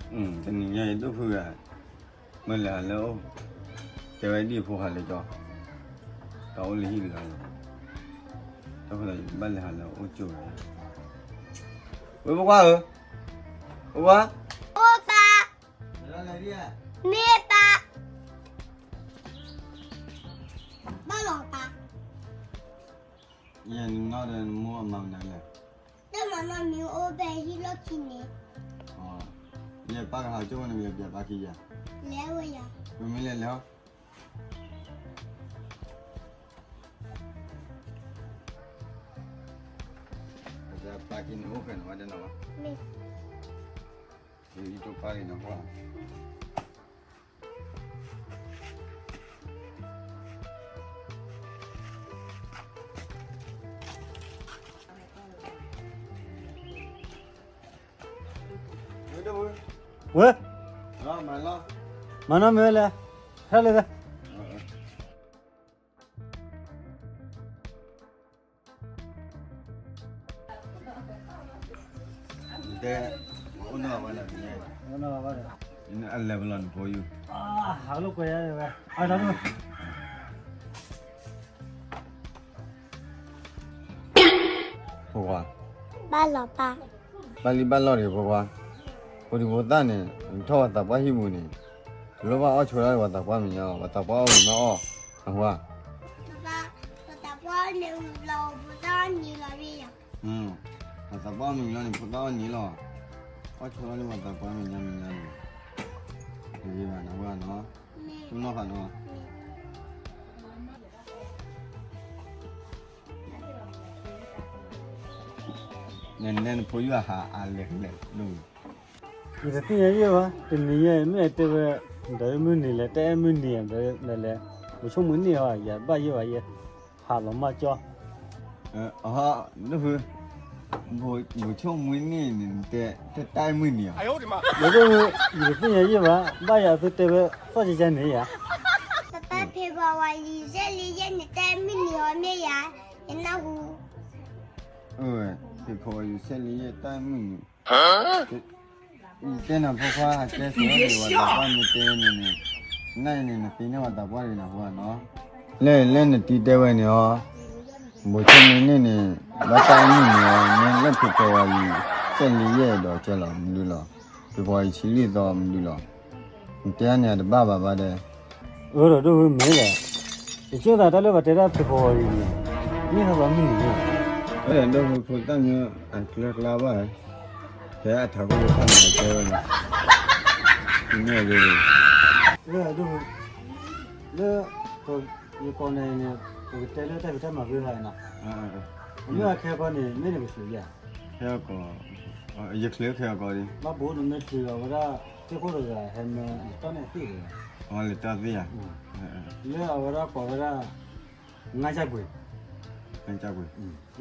တနံၤညါအံၤ ဒိၣ်ဖုဂၤ မ့ၢ်လဲၤဟးလၢအအိၣ်, တဲဝဲဒ်အဖိဟးလၢကၠီ, တၢ်အိၣ်လၢဟံၣ်တဂၤလီၤ, တၢ်ဖိသးယဘၣ်လဲၤဟးလၢအအိၣ်ကၠိဝဲ, ဝဲဖိခွါဧၢ, ဖိခွါ, အိၣ်ပၢ်, မ့ၢ်ပၢ်, ဘၣ်လီၤပၢ်, ယဲနနီၢ်ဒီးနမိၢ်အမၤမနုၤလဲၣ်, တၢ်မၤနီၢ်မ့ၢ်အိၣ်ဖဲဟံၣ်လီၢ်ခံန့ၣ်, ယဲပၢ်ကဟးကၠိဝဲန့ၣ် ယပျဲပၢ်ခံယၤ, လဲၤဝဲယၤ, ပမ့ၢ်လဲၤလဲၤဟီ, ပၢ်ခံန့ၣ်အိၣ်ဖဲန့ၣ်ဝဲဒၣ်လီၤ, မ့ၢ်, ယအံၤတိၢ်ပၢ်လံနီၤ, ဝဲ, မၤနီၢ်မ့ၢ်ဝဲလဲၣ်, ဟဲလၢ, တဲ, အိၣ်နီၢ်ဝဲလၢ, အလဲၤပလီၢ်နဖိယုၢ်, ဟးလိာ်ကွဲယၤဝဲ, အဒီး, ဖိခွါ, ဘၣ်လီၤပၢ်, ဘၣ်လံဘၣ်လီၢ်တဂ့ၤဖိခွါ, ဖိဒံဖိသၣ်န့ၣ် နထီၣ်ပှၤသးပှၢ်ဟံၣ်ပူၤန့ၣ်, တလိၣ်ဘၣ်အီၣ်ဆိးဒၣ်ပှၤသးပှၢ်မဲာ်ညါ, ပှၤသးပှၢ်အီၣ်ဝံၤမ့ၢ်အီၣ်, အဃိဧါ, ပှၤသးပှၢ်န့ၣ်ဝံၤလီၤ ဖိသၣ်အီၣ်နံၤလီၤ, ပှၤသးပှၢ်အီၣ်မ့ၤလီၤန့ၣ် ဖိသၣ်အီၣ်နံၤလီၤ, အီၣ်ဆိးဒၣ်လၢပှၤသးပှၢ်မဲာ်ညါမဲာ်ညါန့ၣ်, တဂ့ၤဘၣ်နဃိဧါနီၤ, တူၢ်နီၣ်ဃာ်နီၤ နလဲၤနဖိယုၢ်အဟးအလဲၤလဲၤဒိၣ်, ယတသ့ၣ်ညါယဲၢ်ဘၣ်, တနံၤညါအံၤမ့ၢ်တဲဝဲ, ဒီးမုၢ်နံၤလဲၣ် တၢ်အဲၣ်မုၢ်နံၤလဲၣ်, လဲၤလဲၤ, ပဆိကမိၣ်န့ၢ်အီၤ ယဘၣ်ယဲၢ်ဘၣ်ယဲၢ်, ဟးလီၤမၢ်ကၠီ, ဒိၣ်ဖု, ပဆိကမိၣ်န့ၢ်န့ၣ် တဲတၢ်အဲၣ်မုၢ်နံၤဧါ, ယတသ့ၣ်ညါယဲၢ်ဘၣ်, ဘၣ်ယၤသုတဲဝဲ, သီၣ်ကကါန့ၣ်ယၤ, ပၢ်ဖဲဖီဝါယံၤ ဆဲးလံယဲၢ်န့ၣ် တၢ်အဲၣ်မုၢ်နံၤအီၤမ့ၢ်ယၤ, ယနၢ်ဟူ, ဖဲဖီဝါယံၤ ဆဲးလံယဲၢ်တၢ်အဲၣ်မုၢ်နံၤ တဲနၤဖိခွါ ဟးကဲဆိးဝဲဒၣ် ပှၤသးပှၢ်မ့ၢ်တဲန့ၣ်န့ၣ်, နၤအံၤန့ၣ် နသ့န့ၢ်ပှၤသးပှၢ်ဒံးနၤဖိခွါနီၤ, လၢလၢနတံၤတဲဝဲန့ၣ်အီၤ, ဘိးဆိကမိၣ်န့ၢ်န့ၣ်, ဘၣ်တၢ်အမုၢ်နံၤအီၤ မ့ၢ်လၢဖဲဖီဝါယံၤ ဆဲးလံယဲၢ်ဒီးကဲလီၤ မနုၤလီၤ, ဖဲဖီဝါယံၤ ဆံလွံၢ်သီ မနုၤလီၤ, နတဲန့ၣ်တဘၣ်ဘၣ်ဘၣ်ဒီး အၢဒီးဒိၣ်ဖုမ့ၢ်လဲၣ်, ယဆိကမိၣ်သးတၢ်လၢပှၤတဲဒၣ်ဖဲဖီဝါယံၤန့ၣ်, မ့ၢ်ဟဲလီၤမုၢ်နံၤန့ၣ်, အၢဒီးဒိၣ်ဖုဖိသၣ်မ့ၢ်အကျၢၤကျါဘၣ်, ဖဲအထးခိၣ်ဖိသၣ်န့ၣ်တဲဝဲန့ၣ်, မ့ၢ်ဒ်, လၢ, လၢ, ယကိးန့ၣ်န့ၣ်, ပကတဲလၢတၢ်ဖံးတၢ်မၤဖဲဖဲနီၤ, မ့ၢ်အခဲကီန့ၣ် မ့ၢ်နကချုးယၤ, ခဲကီ, ယချုးခဲကီဒ်, ဘၣ်ဘိနမ့ၢ်ချုးအဝဲဒၣ်, သ့ၣ်ခိၣ်တဂၤဟဲမၢလီၤတီၢ်န့ၣ်သ့ၣ်ဂ့ၤ, လီၤတီၢ်သ့ၣ်ဧါ, လၢအဝဲဒၣ်ကိးဝဲဒၣ်, ငါးကျားကွေ့, ငါးကျားကွေ့,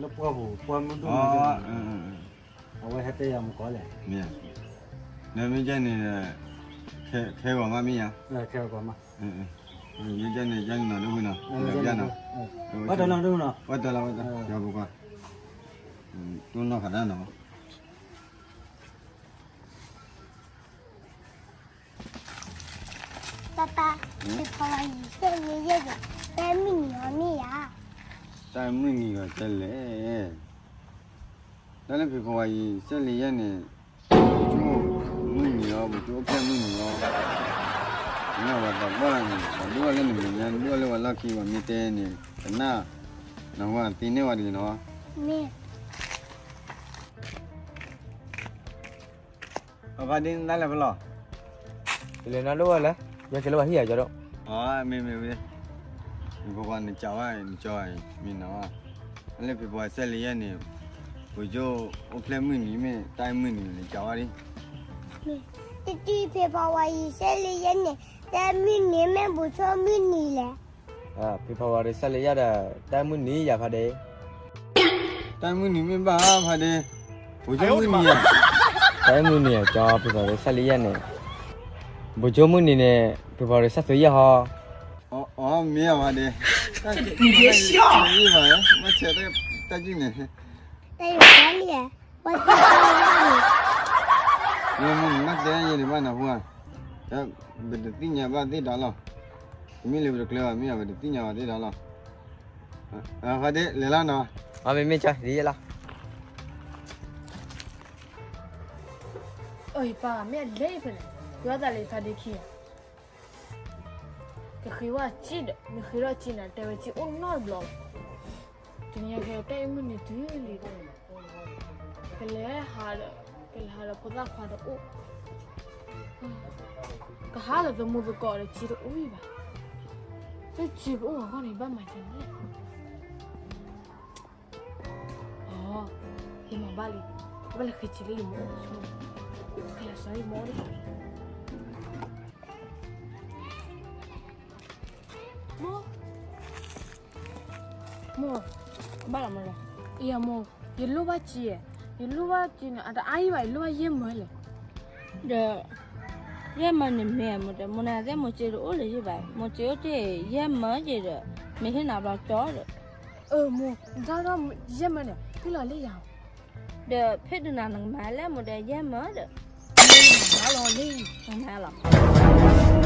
လၢပှၢ်ပူၤပှၢ်မုၢ်ဒိၣ်န့ၣ်, အဝဲဟဲတဲယၤမူကီးလဲၣ်, မ့ၢ်ယဲန့ၣ်, ခဲဂီၤမးမ့ၢ်ယါ, ခဲဂီၤမး, မ့ၢ်ယဲန့ၣ် ယဲန့ၣ်နီၤဒိၣ်ဖုနီၤ, ဘၣ်တၢ်လီၤဒိၣ်ဖုနီၤ, ဘၣ်တၢ်လီၤဘၣ်တၢ်, ယဖိခွါ, တူၢ်နီၣ်ဃာ်တၢ်နီၤ ပၢ်ပၢ်, ဖဲဖီဝါယံၤ ဆဲးလံယဲၢ်န့ၣ် တၢ်အဲၣ်မုၢ်နံၤအီၤမ့ၢ်ယါ, တၢ်အဲၣ်မုၢ်နံၤအီၤကဲလဲၣ်, တၢ်လၢဖဲဖီဝါယံၤ ဆဲးလံယဲၢ်န့ၣ်, ပကၠိမုၢ်နံၤလီၤ ပကၠိအိၣ်ဖျဲၣ်မုၢ်နံၤလီၤ, နဝဲသးပှၢ်န့ၣ် ပှၤဒိၣ်ဝဲလၢနမဲာ်ညါ ဒိၣ်ဝဲလၢပှၤလီၢ်ခံ ပှၤမ့ၢ်တဲန့ၣ် ကနၣ်, နဝဲသ့န့ၢ်ဝဲတဂ့ၤနီၤ, မ့ၢ် ပၢ်ဖါဒ့နတၢ်လဲၤဖဲလဲၣ်, ယလဲၤနီၢ်ဒိၣ်ဝဲလဲၣ်, ယကလဲၤဘၣ်ဟံၣ်ယၤကၠီဒိၣ်, မ့ၢ်မ့ၢ်ဝံၤ, နဖိခွါနကးဝဲနကၠီအံၤမ့ၢ်နီၤ, လၢဖဲဖီဝါယံၤ ဆဲးလံယဲၢ်န့ၣ်, ပကၠိအိၣ်ဖျဲၣ်မုၢ်နံၤမ့ၢ်တၢ်အဲၣ်မုၢ်နံၤန့ၣ် နကးဝဲဒ်, တထံၣ်ဖဲဖီဝါယံၤ ဆဲးလံယဲၢ်န့ၣ် တၢ်အဲၣ်မုၢ်နံၤမ့ၢ်ပကၠိမုၢ်နံၤလဲၣ် ဖဲဖီဝါယံၤ ဆဲးလံယဲၢ်ဒီး တၢ်အဲၣ်မုၢ်နံၤယၤဖါဒ့, တၢ်အဲၣ်မုၢ်နံၤမ့ၢ်ဘၣ်ဖါဒ့, ပကၠိမုၢ်နံၤဧါ, တၢ်အဲၣ်မုၢ်နံၤဧါ ကၠီ ဖဲဖီဝါယံၤ ဆဲးလံယဲၢ်န့ၣ်, ပကၠိမုၢ်နံၤန့ၣ် ဖဲဖီဝါယံၤ ဆဲးလံယဲၢ်ဟီ, အမ့ၢ်ဧါဖါဒ့, တၢ်အဲၣ်မုၢ်နံၤဘၣ်, ဘၣ်ဆဲးတၢ်ကံၢ်န့ၣ်, တၢ်အဲၣ်မုၢ်နံၤ, ပှၤသးပှၢ်န့ၣ် မ့ၢ်မ့ၢ်နမ့ၢ်တဲယဲန့ၣ်ဘၣ်နၢ်ဟူဧါ, ပတသ့ၣ်ညါဘၣ်သ့ၣ်ဒီးလီၤ, ပမ့ၢ်လဲၤပတကျဲဘၣ် မ့ၢ်အပတသ့ၣ်ညါဘၣ်သ့ၣ်ဒီးလီၤ, ဃီဒ့လဲၤလီၤနီၤ, မ့မ့ၢ်ကဒ်ယဲလီၤ, အပၢ်မ့ၢ်အလဲၤဖဲလဲၣ်, ယွၤသးလၢဖးဒ့ခံဂၤ ကဃ့ဝဲက့ဒီး မ့ၢ်ဃ့ထီၣ်က့န့ၣ် တဲဝဲက့အိၣ်နီတဘျီဘၣ်, တနံၤညါခဲတၢ်အံၤမုၢ်နံၤတုၤလံဒီး ကလဲၤဟးဒီး ကလဲၤဟးဒီးဖိသၣ်ခွါတအိၣ်, ကဟးဒီးသမူသကိးဒီးက့တအိၣ်ဘၣ်, လၢက့ကအိၣ်အဂီၢ်န့ၣ် ဘၣ်မၤကဲလဲၣ် အ ယမၤဘၣ်လံ, ဘၣ်လဲၤဃ့က့လၢယမိၢ်, ကလဲၤစီၤယမိၢ်ဒီး မိၢ်, မိၢ်, ဘၣ်လီၤမိၢ်လီၤ, အံၤမိၢ်, ယလိၣ်ဘၣ်က့, ယလိၣ်ဘၣ်က့န့ၣ် အတအါအံၤဘၣ် ယလိၣ်ဘၣ်ယဲၢ်မၢလဲၣ်, ဒီး ယဲၢ်မၢန့ၣ်မ့ၢ်မိၢ်ဒီး မိၢ်နၤသ့ၣ်မိၢ်က့တအိၣ်လၢၤယံၤဘၣ်, မိၢ်က့အိၣ်တ့ၢ်ယဲၢ်မၢက့ဒီး မ့ၢ်ဟ့ၣ်နၤဘျီကၠီဒီး, အၢမိၢ်, နတၢ်ထီၣ်ယဲၢ်မၢန့ၣ် ဟ့ၣ်လီၤလၢယၤ, ဒီးဖဲဒုးနၤနကမၤလဲၣ်မိၢ်ဒီးယဲၢ်မၢဒီး, မၤလီၤလံ, မၤလီၤ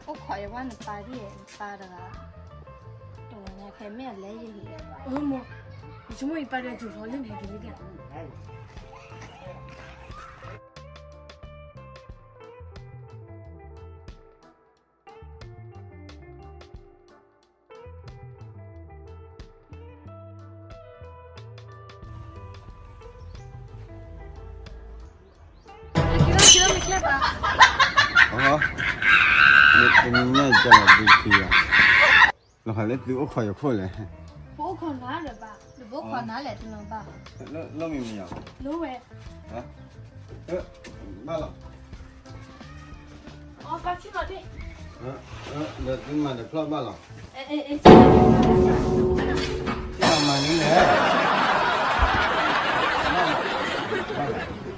အိၣ်ခိးယဝဲနပၢ်ဒ် နပၢ်တဂၤ, တဝဲညါခဲမ့ၢ်အလဲၤယံၤ, အၢမိၢ်, ယဆိကမိၣ်ယပၢ်ဒၣ်ကၠိၤထီၣ်လၢန့ၣ်ကလံၤက အ တနံၤညါကလီၤဒုးထံၣ်ယၤ, လီၤဟးလၢသုအိၣ်ခိးယခိၣ်လဲၣ်, ပအိၣ်ခိးနၤဒီးဘၣ်, ပအိၣ်ခိးနၤလဲၣ်တနီၤဘၣ်, လိၣ်မံၤမံၤယၤ, လိၣ်ဝဲ, ဘၣ်လီၤ, ဒီးသုမၤတဖျီၣ်ဘၣ်လီၤ, ထံၣ်မၤန့ၣ်လဲၣ်,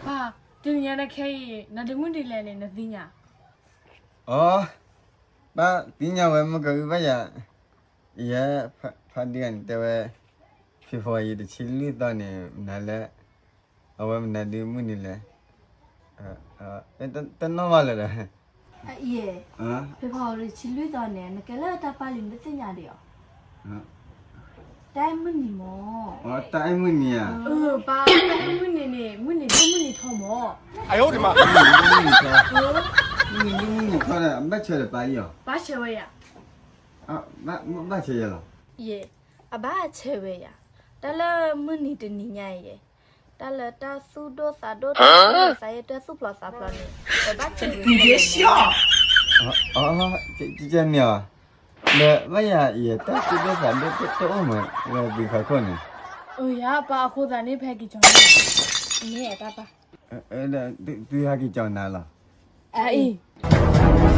ပၢ်, တနံၤညါနခဲအံၤ နဒုးမုၢ်နံၤလဲၣ်န့ၣ် နသ့ၣ်ညါ, အ ပၢ်သ့ၣ်ညါဝဲ မ့ၢ်ကအုဘၣ်ယၤ, ယဲ ဖးဒံဂၤန့ၣ်တဲဝဲ, ဖံဖီယံၤတဆံလွံၢ်သီန့ၣ် မနုၤလဲၣ်, အဝဲမနုၤဒုးမုၢ်နံၤလဲၣ်, တနီၣ်ဘၣ်လၢၤဒီး, အအံၤ, ဖံဖီတဆံလွံၢ်သီန့ၣ် နကဲလၢတၢ်ပာ်လံနတသ့ၣ်ညါဒံးဧါ, တၢ်အဲၣ်မုၢ်နံၤမၢ်, တၢ်အဲၣ်မုၢ်နံၤဧါ, ပၢ်, တၢ်အဲၣ်မုၢ်နံၤန့ၣ် မုၢ်နံၤဒိၣ်မုၢ်နံၤထီမၢ်, မုၢ်နံၤဒိၣ်မုၢ်နံၤထီ, မုၢ်နံၤဒိၣ်မုၢ်နံၤထီဒီး အဘၣ်ဆၢဒီးပၢ်အံၤဧါ, ဘၣ်ဆၢဝဲယၤ, ဘၣ်ဆၢယၤလီၤ, ယဲ, အဘၣ်ဆၢဝဲယၤ, တၢ်လၢမုၢ်နံၤတနံၤညါအံၤယဲ, တၢ်လၢတၢ်သူၣ်ဒိၣ်သးဒိၣ် တၢ်သူၣ်ဒိၣ်သးယဲၢ် တၢ်သူၣ်ဖျိးသးဖျိးန့ၣ် ပဘၣ်ဆၢဝဲ, ကဲန့ၣ်ဧါ, ဒီးဘၣ်ယၤအံၤ တၢ်သူၣ်ဒိၣ်သးဒိၣ်တအိၣ်မး လၢသုဖီခိၣ်န့ၣ်, အၢ ယၤပၢ်အဃိသတးန့ၣ် ဖဲက့ၤကၠီၤန့ၣ်, မ့ၢ်တၢ်ပၢ်, သုဟဲက့ၤကၠီၤနၤလီၤ, အအံၤ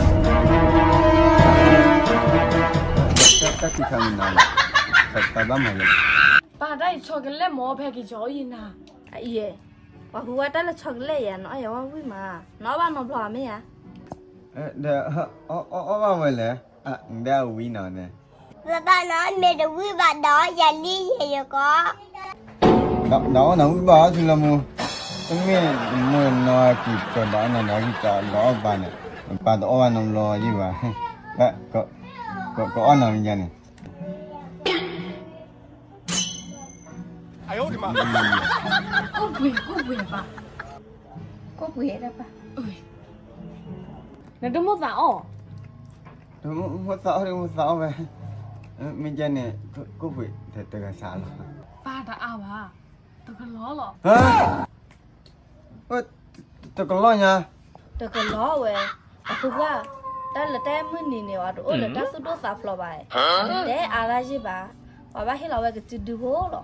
တၢ်ခံခါမနၤလီၤ, တၢ်ဘၣ်မၤလဲၣ်, ပၢ်တၢ်အံၤဆီကလဲၣ်မၢ် ဖဲက့ၤကၠီၤအံၤနၤ, အအံၤ, ပှၤဟူဝဲတၢ်လၢဆီကလဲၣ်ယၤ နအီၣ်ယၤဝဲဝံၣ်မး, နအီၣ်ဘၣ်နီတဘျီဧါမ့ၢ်ဧါ, ဒီး အီၣ်ဘၣ်ဝဲလဲၣ်, နဒၣ်အဝံၣ်နီၤန့ၣ် လၢတၢ်နီၢ်မ့ၢ်တဝံၣ်ဘၣ်ဒီး ယၤလံယဲယကီး, ဒီးအီၣ်နၤဝံၣ်ဘၣ်အီၣ်ထံလၢမူ, တမ့ၢ်မိၢ်နီၢ်က့ၤကီးဒီးအီၣ်နၤဒီးက့ၤကီးဒီးအီၣ်ပၢ်န့ၣ်, ပၢ်တအီၣ်ဘၣ်နီတဘျီယံၤဘၣ်, ကအီၣ်နၤမ့ၢ်ယါန့ၣ်, ကိၣ်ပှ့ၤ ကိၣ်ပှ့ၤပၢ်, ကိၣ်ပှ့ၤဒၣ်ပၢ်, နတမိၣ်သးအီၣ် တမိၣ်သးအီၣ် တမိၣ်သးအီၣ်ဝဲ, မ့ၢ်ကဲန့ၣ် ကိၣ်ပှ့ၤတဂၤစးလီၤ, ပၢ်တအါဘၣ်, တကလီလီၤ, တကလီညါ, တကလီဝဲ, အဃိကွၢ်, တၢ်လၢတၢ်အဲၣ်မုၢ်နံၤန့ၣ် ပှၤတအိၣ်လၢတၢ်သူၣ်ဒိၣ်သးဖျိးဘၣ်, နတဲအါတၢ်ယံၤဘၣ်, ပှၤဘၣ်ဟ့ၣ်လီၤဝဲကစုဒုဖိလီၤ,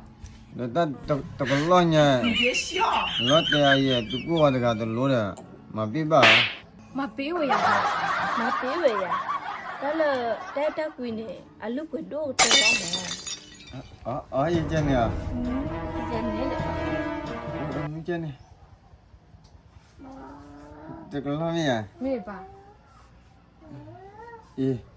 ဒီးတၢ်တကလီညါ, လီၤတဲာ်အံၤ သုကိၣ်ဝဲတဂၤတလိၤဒီး, မၤပ့ၢ်ဘၣ်ဧါ, မၤပ့ၢ်ဝဲယၤ, မၤပ့ၢ်ဝဲယၤ, တၢ်လၢတၢ်အဲၣ်တၢ်ကွံန့ၣ် အလုၢ်ပှ့ၤဒိၣ်ကတၢၢ်လီၤမး, အယကဲန့ၣ်ဧါ, ယကဲန့ၣ်, မ့ၢ်ကဲန့ၣ်, တကလီမ့ၢ်ဧါ, မ့ၢ်ဘၣ်, အံၤ, အံၤ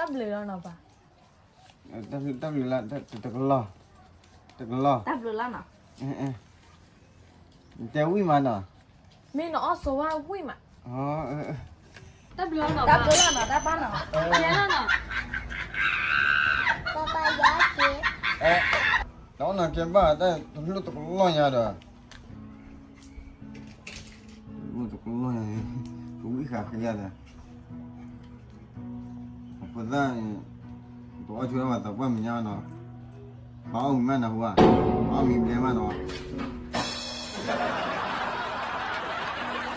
တၢ်ဘျုးလီၤနီၤပၢ်. တၢ်ဘျုး, တၢ်ဘျုးလီၤ, တကလီၢ်, တကလီၢ်, တၢ်ဘျုးလီၤနီၤ. တဲဝံၣ်မးနီၤ. မ့ၢ်နအီၣ်ဆိဝါဝံၣ်မး. တၢ်ဘျုးလီၤနီၤ, တၢ်ဘျုးလီၤနီၤ, တၢ်ဘျုးလီၤနီၤ, တၢ်ဘျုးလီၤနီၤ. တၢ်အီၣ်နီၤကဲဘၣ်, တၢ်တလိၣ်တကလီၢ်ညါဒီး, တလိၣ်တကလီၢ်ညါ, ကဝံၣ်ဃာ်ဃ့ယၤဒီး, အဖိသၣ်, တအီၣ်ဆိဒၣ်ဘၣ်သးပှၢ်မဲာ်ညါနီၤ, ဘၣ်အီၣ်မံၤမးနၢ်ဟူဧါ, ဘၣ်အီၣ်မံၤဘျဲမးနီၤ.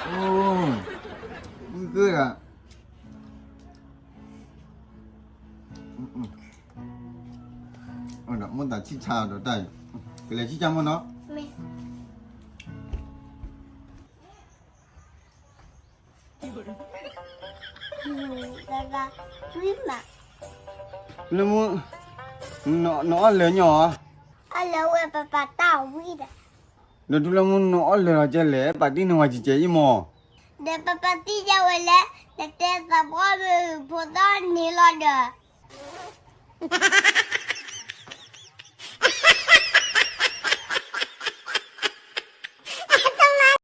အိၣ်, ဝံၣ်ကၢၢ်ဒၣ်, ဒီးမိၢ်သးဆံၣ်ဆါဒီးတၢ်အံၤ, ကလဲၤဆံၣ်ဆါမိၢ်နီၤ. လၢမူ, နအီၣ်လၢာ်ညီဧါ, အီၣ်လၢာ်ဝဲပပၢ်တၢ်ဝံၣ်ဒီး, ဒီးတုၤလၢမူနအီၣ်လၢာ်လီၤကဲလဲၣ် ပာ်တံၢ်နဝဲကဲကဲအံၤမး, ဒီးပပၢ်တံၢ်ယၤဝဲလဲၣ်, နတဲသးပှၢ်မ့ၢ်ဖိသၣ်န့ၣ်လီၤဒီး.